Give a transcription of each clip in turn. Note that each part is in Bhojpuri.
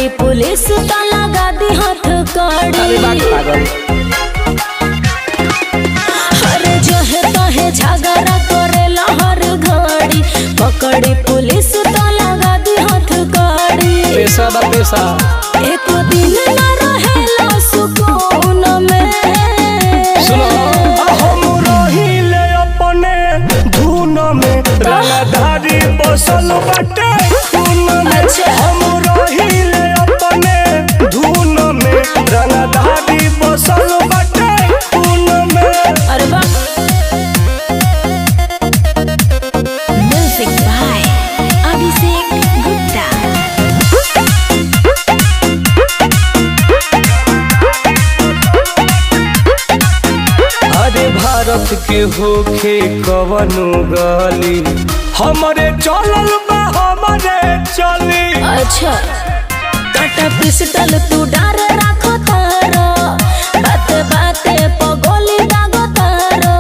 पकड़ी पुलिस तो लगा दी हथ कड़ी। अरे बाग पागल। अरे जहे तहे झगड़ा करेला हर घड़ी, पकड़ी पुलिस तो लगा दी हथ कड़ी। पैसा बा पैसा। एक दिन न रहेला सुकून में। सुनो। हम रहिले अपने धुन में, रंगधारी बसल बाटे खून में। अच्छा। हम रहिले अपने धुन में, रंगधारी बसल बाटे खून में। अरे वाह। Music by Abhishek Gupta. अरे भारत के होखे कवनो गली, हमरे चलल बा हमरे चली। अच्छा काटा पिस्टल तू डर राखो तारो, बाते बाते पगोली दागो तारो।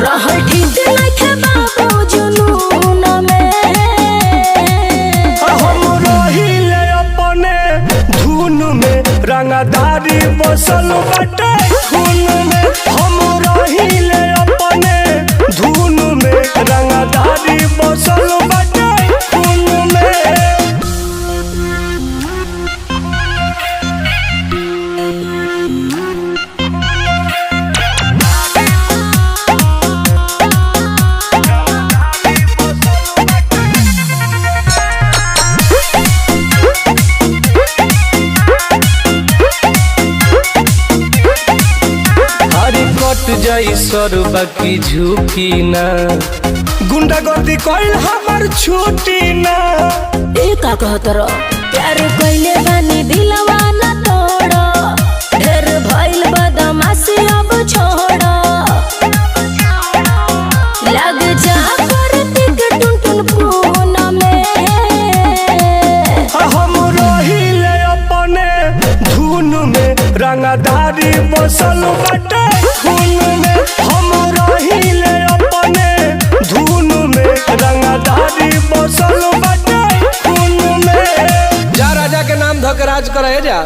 रहल ठीक नइखे बाबू जुनून में। हम रहिले अपने धुन में, रंगधारी बसल बाटे खून में। हम रहिले अपने धुन में, रंगधारी बसल बाटे खून में। अरे कट जाई सर बाकी झुकी ना। गुंडागर्दी कइल हमर छुट्टी ना। ए का कहत रह? प्यार कइले बानी दिलवा न तोड़ो, ढेर भइल बदमाशी अब छोड़ो। लग जा कार्तिक टुन टुन फोन में। हम रहिले अपने धुन में, रंगधारी बसल बाटे खून में। हम रहिले अपने धुन में, रंगधारी बसल बाटे खून में। जा राजा के नाम धक राज करे जा।